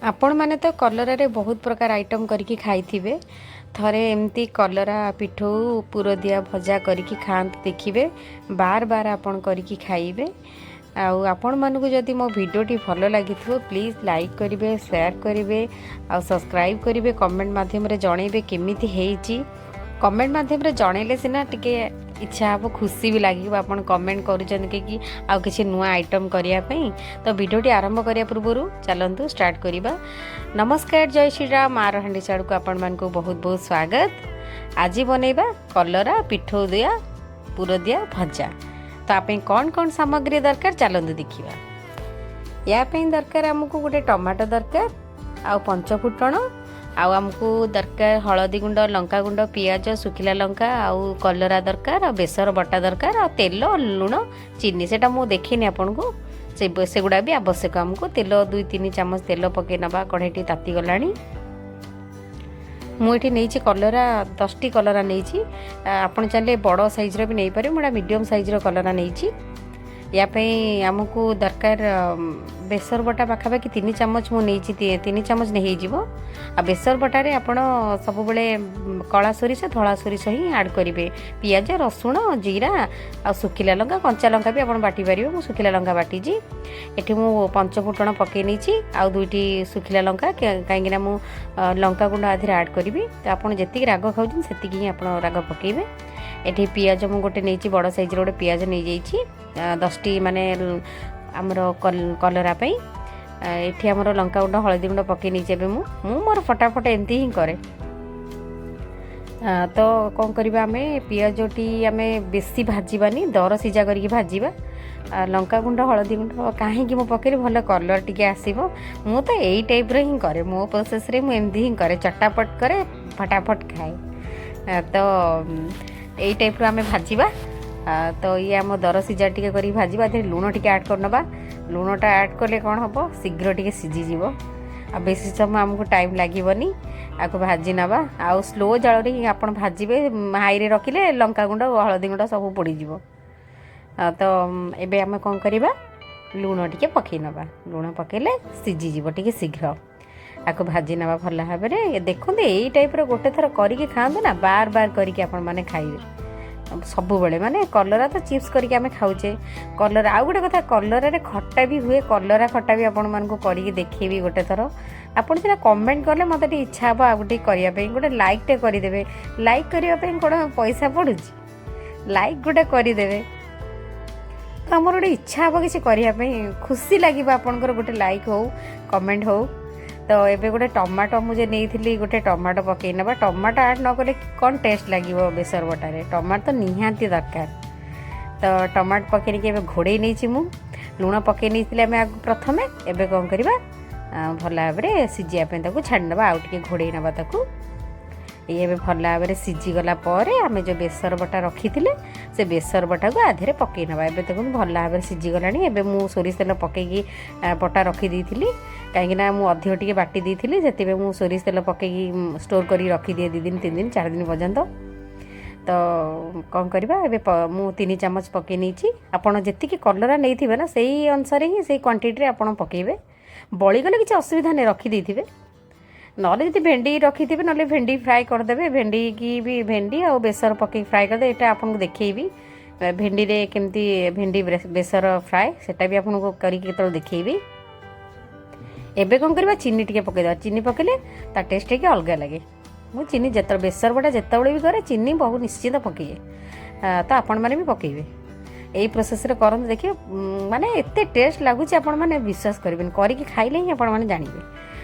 ଆପଣମାନେ ତ କଲରାରେ ବହୁତ ପ୍ରକାର ଆଇଟମ୍ କରିକି ଖାଇଥିବେ। ଥରେ ଏମିତି କଲରା ପିଠଉ ପୁରଦିଆ ଭଜା କରିକି ଖାଆନ୍ତୁ, ଦେଖିବେ ବାର ବାର ଆପଣ କରିକି ଖାଇବେ। ଆଉ ଆପଣମାନଙ୍କୁ ଯଦି ମୋ ଭିଡ଼ିଓଟି ଭଲ ଲାଗିଥିବ, ପ୍ଲିଜ୍ ଲାଇକ୍ କରିବେ, ସେୟାର କରିବେ ଆଉ ସବସ୍କ୍ରାଇବ୍ କରିବେ। କମେଣ୍ଟ ମାଧ୍ୟମରେ ଜଣେଇବେ କେମିତି ହେଇଛି। କମେଣ୍ଟ ମାଧ୍ୟମରେ ଜଣେଇଲେ ସିନା ଟିକେ ଇଚ୍ଛା ହେବ, ଖୁସି ବି ଲାଗିବ ଆପଣ କମେଣ୍ଟ କରୁଛନ୍ତି କି ଆଉ କିଛି ନୂଆ ଆଇଟମ୍ କରିବା ପାଇଁ। ତ ଭିଡ଼ିଓଟି ଆରମ୍ଭ କରିବା ପୂର୍ବରୁ ଚାଲନ୍ତୁ ଷ୍ଟାର୍ଟ କରିବା। ନମସ୍କାର, ଜୟ ଶ୍ରୀରାମ। ମାର ହାଣ୍ଡିଶାଳକୁ ଆପଣମାନଙ୍କୁ ବହୁତ ବହୁତ ସ୍ୱାଗତ। ଆଜି ବନେଇବା କଲରା ପିଠଉ ଦିଆ ପୁରଦିଆ ଭଜା। ତା ପାଇଁ କ'ଣ କ'ଣ ସାମଗ୍ରୀ ଦରକାର, ଚାଲନ୍ତୁ ଦେଖିବା। ୟା ପାଇଁ ଦରକାର ଆମକୁ ଗୋଟେ ଟମାଟୋ ଦରକାର ଆଉ ପଞ୍ଚଫୁଟଣ, ଆଉ ଆମକୁ ଦରକାର ହଳଦୀ ଗୁଣ୍ଡ, ଲଙ୍କା ଗୁଣ୍ଡ, ପିଆଜ, ଶୁଖିଲା ଲଙ୍କା ଆଉ କଲରା ଦରକାର, ଆଉ ବେସର ବଟା ଦରକାର, ଆଉ ତେଲ, ଲୁଣ, ଚିନି। ସେଇଟା ମୁଁ ଦେଖିନି ଆପଣଙ୍କୁ, ସେଗୁଡ଼ା ବି ଆବଶ୍ୟକ ଆମକୁ। ତେଲ 2-3 ଚାମଚ ତେଲ ପକାଇ ନେବା। କଢ଼େଇଟି ତାତିଗଲାଣି। ମୁଁ ଏଠି ନେଇଛି କଲରା, 10ଟି କଲରା ନେଇଛି। ଆପଣ ଚାହିଁଲେ ବଡ଼ ସାଇଜ୍ର ବି ନେଇପାରିବେ। ମୁଁ ଏଇଟା ମିଡ଼ିୟମ୍ ସାଇଜ୍ର କଲରା ନେଇଛି। ୟା ପାଇଁ ଆମକୁ ଦରକାର ବେସର ବଟା ପାଖାପାଖି 3 ଚାମଚ ମୁଁ ନେଇଛି, 3 ଚାମଚ ହେଇଯିବ। ଆଉ ବେସର ବଟାରେ ଆପଣ ସବୁବେଳେ କଳା ସୋରିଷ, ଧଳା ସୋରିଷ ହିଁ ଆଡ଼୍ କରିବେ। ପିଆଜ, ରସୁଣ, ଜିରା ଆଉ ଶୁଖିଲା ଲଙ୍କା, କଞ୍ଚା ଲଙ୍କା ବି ଆପଣ ବାଟି ପାରିବେ। ମୁଁ ଶୁଖିଲା ଲଙ୍କା ବାଟିଛି। ଏଠି ମୁଁ ପଞ୍ଚ ଫୁଟଣ ପକାଇ ନେଇଛି ଆଉ ଦୁଇଟି ଶୁଖିଲା ଲଙ୍କା, କାହିଁକିନା ମୁଁ ଲଙ୍କା ଗୁଣ୍ଡ ଆଧିରେ ଆଡ଼୍ କରିବି। ତ ଆପଣ ଯେତିକି ରାଗ ଖାଉଛନ୍ତି, ସେତିକି ହିଁ ଆପଣ ରାଗ ପକାଇବେ। ଏଠି ପିଆଜ ମୁଁ ଗୋଟେ ନେଇଛି, ବଡ଼ ସାଇଜ୍ର ଗୋଟେ ପିଆଜ ନେଇଯାଇଛି 10ଟି ମାନେ ଆମର କଲରା ପାଇଁ। ଏଠି ଆମର ଲଙ୍କାଗୁଣ୍ଡ, ହଳଦୀ ଗୁଣ୍ଡ ପକାଇ ନେଇଛି। ଏବେ ମୁଁ ମୋର ଫଟାଫଟ ଏମିତି ହିଁ କରେ। ତ କ'ଣ କରିବା ଆମେ? ପିଆଜଟି ଆମେ ବେଶୀ ଭାଜିବାନି, ଦର ସିଝା କରିକି ଭାଜିବା। ଲଙ୍କାଗୁଣ୍ଡ, ହଳଦୀ ଗୁଣ୍ଡ କାହିଁକି ମୁଁ ପକେଇଲି? ଭଲ କଲର୍ ଟିକେ ଆସିବ। ମୁଁ ତ ଏଇ ଟାଇପ୍ର ହିଁ କରେ। ମୋ ପ୍ରୋସେସ୍ରେ ମୁଁ ଏମିତି ହିଁ କରେ, ଚଟାପଟ କରେ, ଫଟାଫଟ ଖାଏ। ତ ଏଇ ଟାଇପ୍ର ଆମେ ଭାଜିବା। ତ ଇଏ ଆମ ଦର ସିଝା ଟିକେ କରିକି ଭାଜିବା। ଏଥିରେ ଲୁଣ ଟିକେ ଆଡ଼୍ କରିନେବା। ଲୁଣଟା ଆଡ଼୍ କଲେ କ'ଣ ହେବ? ଶୀଘ୍ର ଟିକେ ସିଝିଯିବ ଆଉ ବେଶୀ ସମୟ ଆମକୁ ଟାଇମ୍ ଲାଗିବନି। ଆକୁ ଭାଜି ନେବା ଆଉ ସ୍ଲୋ ଜାଳରେ ହିଁ ଆପଣ ଭାଜିବେ। ହାଇରେ ରଖିଲେ ଲଙ୍କାଗୁଣ୍ଡ, ହଳଦୀ ଗୁଣ୍ଡ ସବୁ ପୋଡ଼ିଯିବ। ତ ଏବେ ଆମେ କ'ଣ କରିବା? ଲୁଣ ଟିକେ ପକାଇ ନେବା। ଲୁଣ ପକାଇଲେ ସିଝିଯିବ ଟିକେ ଶୀଘ୍ର। ଆକୁ ଭାଜି ନେବା ଭଲ ଭାବରେ। ଦେଖନ୍ତୁ, ଏଇ ଟାଇପ୍ର ଗୋଟେ ଥର କରିକି ଖାଆନ୍ତୁ ନା, ବାର ବାର କରିକି ଆପଣମାନେ ଖାଇବେ ସବୁବେଳେ। ମାନେ କଲରା ତ ଚିପ୍ସ କରିକି ଆମେ ଖାଉଛେ କଲରା। ଆଉ ଗୋଟେ କଥା, କଲରାରେ ଖଟା ବି ହୁଏ। କଲରା ଖଟା ବି ଆପଣମାନଙ୍କୁ କରିକି ଦେଖେଇବି ଗୋଟେ ଥର। ଆପଣ ସିନା କମେଣ୍ଟ କଲେ ମୋତେ ଟିକେ ଇଚ୍ଛା ହେବ ଆଉ ଟିକେ କରିବା ପାଇଁ। ଗୋଟେ ଲାଇକ୍ଟେ କରିଦେବେ। ଲାଇକ୍ କରିବା ପାଇଁ କ'ଣ ପଇସା ପଡ଼ୁଛି? ଲାଇକ୍ ଗୋଟେ କରିଦେବେ ତ ଆମର ଗୋଟେ ଇଚ୍ଛା ହେବ କିଛି କରିବା ପାଇଁ, ଖୁସି ଲାଗିବ ଆପଣଙ୍କର ଗୋଟେ ଲାଇକ୍ ହଉ, କମେଣ୍ଟ ହଉ। ତ ଏବେ ଗୋଟେ ଟମାଟୋ ମୁଁ ଯେ ନେଇଥିଲି, ଗୋଟେ ଟମାଟୋ ପକାଇ ନେବା। ଟମାଟୋ ଆଡ଼୍ ନ କଲେ କ'ଣ ଟେଷ୍ଟ ଲାଗିବ ବେସର ବଟାରେ? ଟମାଟୋ ତ ନିହାତି ଦରକାର। ତ ଟମାଟୋ ପକାଇକି ଏବେ ଘୋଡ଼େଇ ନେଇଛି ମୁଁ। ଲୁଣ ପକାଇ ନେଇଥିଲେ ଆମେ ଆଗ ପ୍ରଥମେ। ଏବେ କ'ଣ କରିବା? ଭଲ ଭାବରେ ସିଝିବା ପାଇଁ ତାକୁ ଛାଡ଼ି ନେବା, ଆଉ ଟିକେ ଘୋଡ଼େଇ ନେବା ତାକୁ। ଇଏ ଏବେ ଭଲ ଭାବରେ ସିଝିଗଲା ପରେ ଆମେ ଯେଉଁ ବେସର ବଟା ରଖିଥିଲେ, ସେ ବେସର ବଟାକୁ ଆଧିରେ ପକାଇ ନେବା। ଏବେ ଦେଖନ୍ତୁ, ଭଲ ଭାବରେ ସିଝିଗଲାଣି। ଏବେ ମୁଁ ସୋରିଷ ତେଲ ପକାଇକି ବଟା ରଖିଦେଇଥିଲି, କାହିଁକିନା ମୁଁ ଅଧିକ ଟିକେ ବାଟି ଦେଇଥିଲି। ସେଥିପାଇଁ ମୁଁ ସୋରିଷ ତେଲ ପକାଇକି ଷ୍ଟୋର୍ କରିକି ରଖିଦିଏ 2 ଦିନ, 3 ଦିନ, 4 ଦିନ ପର୍ଯ୍ୟନ୍ତ। ତ କ'ଣ କରିବା ଏବେ? ମୁଁ 3 ଚାମଚ ପକାଇ ନେଇଛି। ଆପଣ ଯେତିକି କଲରା ନେଇଥିବେ ନା, ସେଇ ଅନୁସାରେ ହିଁ, ସେଇ କ୍ୱାଣ୍ଟିଟିରେ ଆପଣ ପକାଇବେ। ବଳିଗଲେ କିଛି ଅସୁବିଧା ନାହିଁ, ରଖିଦେଇଥିବେ। ନହେଲେ ଯଦି ଭେଣ୍ଡି ରଖିଥିବେ, ନହେଲେ ଭେଣ୍ଡି ଫ୍ରାଏ କରିଦେବେ। ଭେଣ୍ଡିକି ବି, ଭେଣ୍ଡି ଆଉ ବେସର ପକାଇକି ଫ୍ରାଏ କରିଦେବେ। ଏଇଟା ଆପଣଙ୍କୁ ଦେଖେଇବି, ଭେଣ୍ଡିରେ କେମିତି ଭେଣ୍ଡି ବେସର ଫ୍ରାଏ, ସେଟା ବି ଆପଣଙ୍କୁ କରିକି କେତେବେଳେ ଦେଖେଇବି। ଏବେ କ'ଣ କରିବା? ଚିନି ଟିକେ ପକାଇଦେବା। ଚିନି ପକାଇଲେ ତା ଟେଷ୍ଟ ଟିକେ ଅଲଗା ଲାଗେ। ମୁଁ ଚିନି ଯେତେବେଳେ ବେସର ବଟା ଯେତେବେଳେ ବି କରେ, ଚିନି ବହୁ ନିଶ୍ଚିତ ପକାଇଏ। ତ ଆପଣମାନେ ବି ପକାଇବେ। ଏଇ ପ୍ରୋସେସ୍ରେ କରନ୍ତୁ, ଦେଖିବେ ମାନେ ଏତେ ଟେଷ୍ଟ ଲାଗୁଛି, ଆପଣମାନେ ବିଶ୍ୱାସ କରିବେନି। କରିକି ଖାଇଲେ ହିଁ ଆପଣମାନେ ଜାଣିବେ।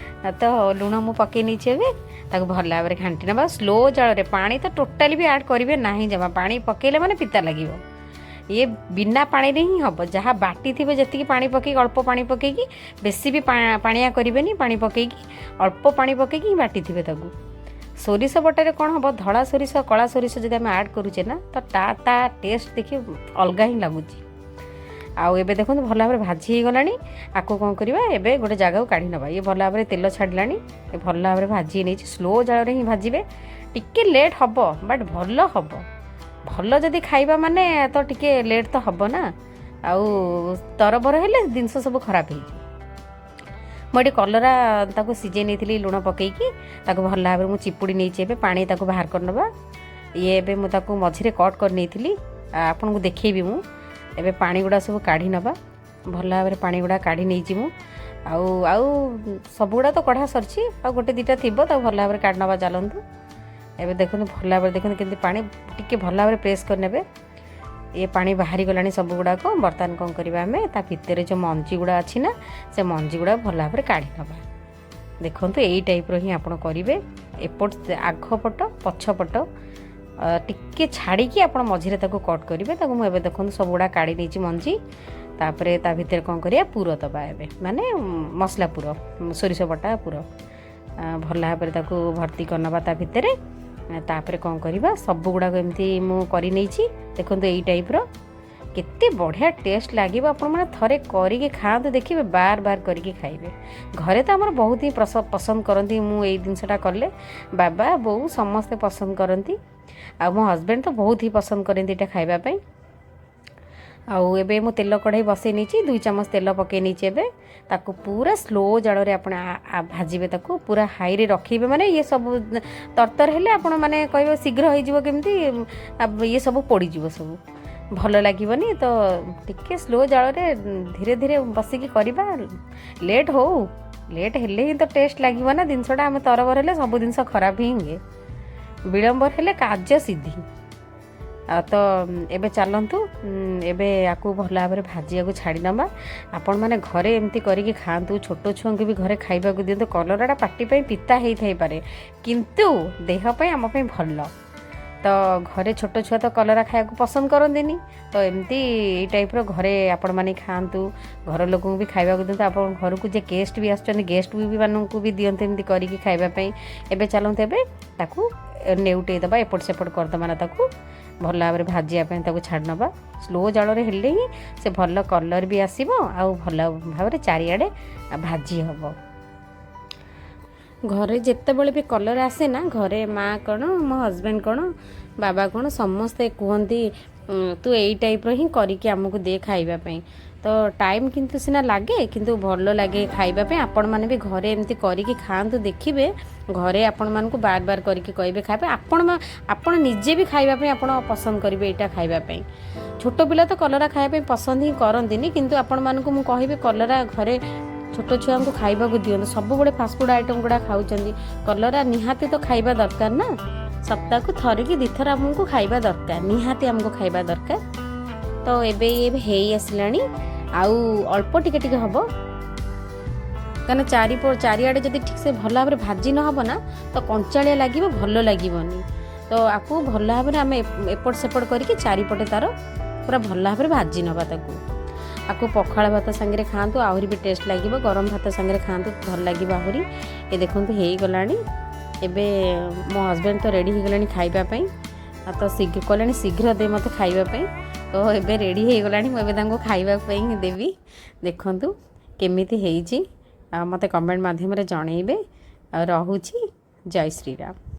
ତ ଲୁଣ ମୁଁ ପକାଇ ନେଇଛି। ଏବେ ତାକୁ ଭଲ ଭାବରେ ଘାଣ୍ଟି ନେବା ସ୍ଲୋ ଜାଳରେ। ପାଣି ତ ଟୋଟାଲି ବି ଆଡ଼୍ କରିବେ ନାହିଁ ଜମା। ପାଣି ପକାଇଲେ ମାନେ ପିତା ଲାଗିବ। ଇଏ ବିନା ପାଣିରେ ହିଁ ହେବ। ଯାହା ବାଟିଥିବେ, ଯେତିକି ପାଣି ପକାଇକି, ଅଳ୍ପ ପାଣି ପକାଇକି, ବେଶୀ ବି ପାଣିଆ କରିବେନି ପାଣି ପକାଇକି, ଅଳ୍ପ ପାଣି ପକାଇକି ହିଁ ବାଟିଥିବେ ତାକୁ। ସୋରିଷ ବଟାରେ କ'ଣ ହେବ? ଧଳା ସୋରିଷ, କଳା ସୋରିଷ ଯଦି ଆମେ ଆଡ଼୍ କରୁଛେ ନା, ତ ତା ତା ଟେଷ୍ଟ ଦେଖି ଅଲଗା ହିଁ ଲାଗୁଛି। ଆଉ ଏବେ ଦେଖନ୍ତୁ, ଭଲ ଭାବରେ ଭାଜି ହେଇଗଲାଣି। ଆକୁ କ'ଣ କରିବା? ଏବେ ଗୋଟେ ଜାଗାକୁ କାଢ଼ି ନେବା। ଇଏ ଭଲ ଭାବରେ ତେଲ ଛାଡ଼ିଲାଣି। ଏ ଭଲ ଭାବରେ ଭାଜି ନେଇଛି। ସ୍ଲୋ ଜାଳରେ ହିଁ ଭାଜିବେ। ଟିକେ ଲେଟ୍ ହେବ, ବଟ୍ ଭଲ ହେବ। ଭଲ ଯଦି ଖାଇବା ମାନେ ତ ଟିକେ ଲେଟ୍ ତ ହେବ ନା, ଆଉ ତରବର ହେଲେ ଜିନିଷ ସବୁ ଖରାପ ହେଇଯିବ। ମୁଁ ଏଠି କଲରା ତାକୁ ସିଝେଇ ନେଇଥିଲି ଲୁଣ ପକାଇକି, ତାକୁ ଭଲ ଭାବରେ ମୁଁ ଚିପୁଡ଼ି ନେଇଛି। ଏବେ ପାଣି ତାକୁ ବାହାର କରିନେବା। ଇଏ ଏବେ ମୁଁ ତାକୁ ମଝିରେ କଟ୍ କରି ନେଇଥିଲି, ଆପଣଙ୍କୁ ଦେଖେଇବି ମୁଁ। ଏବେ ପାଣି ଗୁଡ଼ା ସବୁ କାଢ଼ି ନେବା। ଭଲ ଭାବରେ ପାଣି ଗୁଡ଼ା କାଢ଼ି ନେଇଛି ମୁଁ। ଆଉ ଆଉ ସବୁଗୁଡ଼ା ତ କଢ଼ା ସରିଛି, ଆଉ ଗୋଟେ ଦୁଇଟା ଥିବ, ତାକୁ ଭଲ ଭାବରେ କାଢ଼ି ନେବା। ଚାଲନ୍ତୁ, ଏବେ ଦେଖନ୍ତୁ, ଭଲ ଭାବରେ ଦେଖନ୍ତୁ କେମିତି ପାଣି ଟିକେ ଭଲ ଭାବରେ ପ୍ରେସ୍ କରିନେବେ। ଇଏ ପାଣି ବାହାରିଗଲାଣି ସବୁ ଗୁଡ଼ାକ। ବର୍ତ୍ତମାନ କ'ଣ କରିବା ଆମେ? ତା ଭିତରେ ଯେଉଁ ମଞ୍ଜି ଗୁଡ଼ା ଅଛି ନା, ସେ ମଞ୍ଜି ଗୁଡ଼ା ଭଲ ଭାବରେ କାଢ଼ି ନେବା। ଦେଖନ୍ତୁ, ଏଇ ଟାଇପ୍ର ହିଁ ଆପଣ କରିବେ। ଏପଟ ଆଗ ପଟ ପଛ ପଟ ଟିକେ ଛାଡ଼ିକି ଆପଣ ମଝିରେ ତାକୁ କଟ୍ କରିବେ ତାକୁ। ମୁଁ ଏବେ ଦେଖନ୍ତୁ ସବୁଗୁଡ଼ା କାଢ଼ି ନେଇଛି ମଞ୍ଜି। ତାପରେ ତା ଭିତରେ କ'ଣ କରିବା? ପୁର ଦେବା ଏବେ, ମାନେ ମସଲା ପୁର, ସୋରିଷ ବଟା ପୁର। ଭଲ ଭାବରେ ତାକୁ ଭର୍ତ୍ତି କରିନେବା ତା ଭିତରେ। ତାପରେ କ'ଣ କରିବା? ସବୁ ଗୁଡ଼ାକ ଏମିତି ମୁଁ କରିନେଇଛି। ଦେଖନ୍ତୁ, ଏଇ ଟାଇପ୍ର କେତେ ବଢ଼ିଆ ଟେଷ୍ଟ ଲାଗିବ। ଆପଣମାନେ ଥରେ କରିକି ଖାଆନ୍ତୁ, ଦେଖିବେ ବାର ବାର କରିକି ଖାଇବେ। ଘରେ ତ ଆମର ବହୁତ ହିଁ ପସନ୍ଦ କରନ୍ତି। ମୁଁ ଏଇ ଜିନିଷଟା କଲେ ବାବା, ବୋଉ ସମସ୍ତେ ପସନ୍ଦ କରନ୍ତି, ଆଉ ମୋ ହଜବେଣ୍ଡ ତ ବହୁତ ହିଁ ପସନ୍ଦ କରନ୍ତି ଏଇଟା ଖାଇବା ପାଇଁ। ଆଉ ଏବେ ମୁଁ ତେଲ କଢ଼େଇ ବସେଇ ନେଇଛି, 2 ଚାମଚ ତେଲ ପକାଇ ନେଇଛି। ଏବେ ତାକୁ ପୁରା ସ୍ଲୋ ଜାଳରେ ଆପଣ ଭାଜିବେ। ତାକୁ ପୁରା ହାଇରେ ରଖିବେ, ମାନେ ଇଏ ସବୁ ତରତର ହେଲେ ଆପଣ ମାନେ କହିବେ ଶୀଘ୍ର ହେଇଯିବ କେମିତି, ଇଏ ସବୁ ପୋଡ଼ିଯିବ, ସବୁ ଭଲ ଲାଗିବନି। ତ ଟିକେ ସ୍ଲୋ ଜାଳରେ ଧୀରେ ଧୀରେ ବସିକି କରିବା। ଲେଟ୍ ହଉ, ଲେଟ୍ ହେଲେ ହିଁ ତ ଟେଷ୍ଟ ଲାଗିବ ନା ଜିନିଷଟା। ଆମେ ତରବର ହେଲେ ସବୁ ଜିନିଷ ଖରାପ ହିଁ ହୁଏ। ବିଳମ୍ବ ହେଲେ କାର୍ଯ୍ୟ ସିଦ୍ଧି। ଆଉ ତ ଏବେ ଚାଲନ୍ତୁ, ଏବେ ୟାକୁ ଭଲ ଭାବରେ ଭାଜିବାକୁ ଛାଡ଼ିନେବା। ଆପଣମାନେ ଘରେ ଏମିତି କରିକି ଖାଆନ୍ତୁ, ଛୋଟ ଛୁଆଙ୍କୁ ବି ଘରେ ଖାଇବାକୁ ଦିଅନ୍ତୁ। କଲରାଟା ପାଟି ପାଇଁ ପିତା ହେଇଥାଇପାରେ, କିନ୍ତୁ ଦେହ ପାଇଁ ଆମ ପାଇଁ ଭଲ। ତ ଘରେ ଛୋଟ ଛୁଆ ତ କଲରା ଖାଇବାକୁ ପସନ୍ଦ କରନ୍ତିନି, ତ ଏମିତି ଏଇ ଟାଇପ୍ର ଘରେ ଆପଣମାନେ ଖାଆନ୍ତୁ, ଘର ଲୋକଙ୍କୁ ବି ଖାଇବାକୁ ଦିଅନ୍ତୁ। ଆପଣଙ୍କ ଘରକୁ ଯେ ଗେଷ୍ଟ ବି ଆସୁଛନ୍ତି, ଗେଷ୍ଟ ବି ମାନଙ୍କୁ ବି ଦିଅନ୍ତୁ ଏମିତି କରିକି ଖାଇବା ପାଇଁ। ଏବେ ଚାଲନ୍ତୁ, ଏବେ ତାକୁ ନେଉଟେଇ ଦେବା, ଏପଟ ସେପଟ କରିଦେବା ନା। ତାକୁ ଭଲ ଭାବରେ ଭାଜିବା ପାଇଁ ତାକୁ ଛାଡ଼ି ନେବା। ସ୍ଲୋ ଜାଳରେ ହେଲେ ହିଁ ସେ ଭଲ କଲର୍ ବି ଆସିବ ଆଉ ଭଲ ଭାବରେ ଚାରିଆଡ଼େ ଭାଜି ହେବ। ଘରେ ଯେତେବେଳେ ବି କଲରା ଆସେ ନା, ଘରେ ମା କ'ଣ, ମୋ ହଜବେଣ୍ଡ କ'ଣ, ବାବା କ'ଣ, ସମସ୍ତେ କୁହନ୍ତି, ତୁ ଏଇ ଟାଇପ୍ର ହିଁ କରିକି ଆମକୁ ଦେ ଖାଇବା ପାଇଁ। ତ ଟାଇମ୍ କିନ୍ତୁ ସିନା ଲାଗେ, କିନ୍ତୁ ଭଲ ଲାଗେ ଖାଇବା ପାଇଁ। ଆପଣମାନେ ବି ଘରେ ଏମିତି କରିକି ଖାଆନ୍ତୁ, ଦେଖିବେ ଘରେ ଆପଣମାନଙ୍କୁ ବାର ବାର କରିକି କହିବେ ଖାଇବା ପାଇଁ। ଆପଣ ଆପଣ ନିଜେ ବି ଖାଇବା ପାଇଁ ଆପଣ ପସନ୍ଦ କରିବେ ଏଇଟା ଖାଇବା ପାଇଁ। ଛୋଟ ପିଲା ତ କଲରା ଖାଇବା ପାଇଁ ପସନ୍ଦ ହିଁ କରନ୍ତିନି, କିନ୍ତୁ ଆପଣମାନଙ୍କୁ ମୁଁ କହିବି, କଲରା ଘରେ ଛୋଟ ଛୁଆଙ୍କୁ ଖାଇବାକୁ ଦିଅନ୍ତୁ। ସବୁବେଳେ ଫାଷ୍ଟଫୁଡ଼ ଆଇଟମ୍ ଗୁଡ଼ା ଖାଉଛନ୍ତି, କଲରା ନିହାତି ତ ଖାଇବା ଦରକାର ନା। ସପ୍ତାହକୁ ଥରେ କି ଦୁଇଥର ଆମକୁ ଖାଇବା ଦରକାର, ନିହାତି ଆମକୁ ଖାଇବା ଦରକାର। ତ ଏବେ ଇଏ ହେଇ ଆସିଲାଣି, ଆଉ ଅଳ୍ପ ଟିକେ ଟିକେ ହେବ। କାରଣ ଚାରିଆଡ଼େ ଯଦି ଠିକ୍ସେ ଭଲ ଭାବରେ ଭାଜି ନ ହେବ ନା, ତ କଞ୍ଚାଳିଆ ଲାଗିବ, ଭଲ ଲାଗିବନି। ତ ଆକୁ ଭଲ ଭାବରେ ଆମେ ଏପଟ ସେପଟ କରିକି ଚାରିପଟେ ତାର ପୁରା ଭଲ ଭାବରେ ଭାଜି ନେବା ତାକୁ। ଆକୁ ପଖାଳ ଭାତ ସାଙ୍ଗରେ ଖାଆନ୍ତୁ, ଆହୁରି ବି ଟେଷ୍ଟ ଲାଗିବ। ଗରମ ଭାତ ସାଙ୍ଗରେ ଖାଆନ୍ତୁ, ଭଲ ଲାଗିବ ଆହୁରି। ଏ ଦେଖନ୍ତୁ, ହେଇଗଲାଣି। ଏବେ ମୋ ହଜବେଣ୍ଡ ତ ରେଡ଼ି ହେଇଗଲାଣି ଖାଇବା ପାଇଁ। ଆଉ ତ ଶୀଘ୍ର କହିଲେଣି, ଶୀଘ୍ର ଦେ ମୋତେ ଖାଇବା ପାଇଁ। ତ ଏବେ ରେଡ଼ି ହେଇଗଲାଣି, ମୁଁ ଏବେ ତାଙ୍କୁ ଖାଇବା ପାଇଁ ଦେବି। ଦେଖନ୍ତୁ କେମିତି ହେଇଛି, ଆଉ ମୋତେ କମେଣ୍ଟ ମାଧ୍ୟମରେ ଜଣେଇବେ। ଆଉ ରହୁଛି, ଜୟ ଶ୍ରୀରାମ।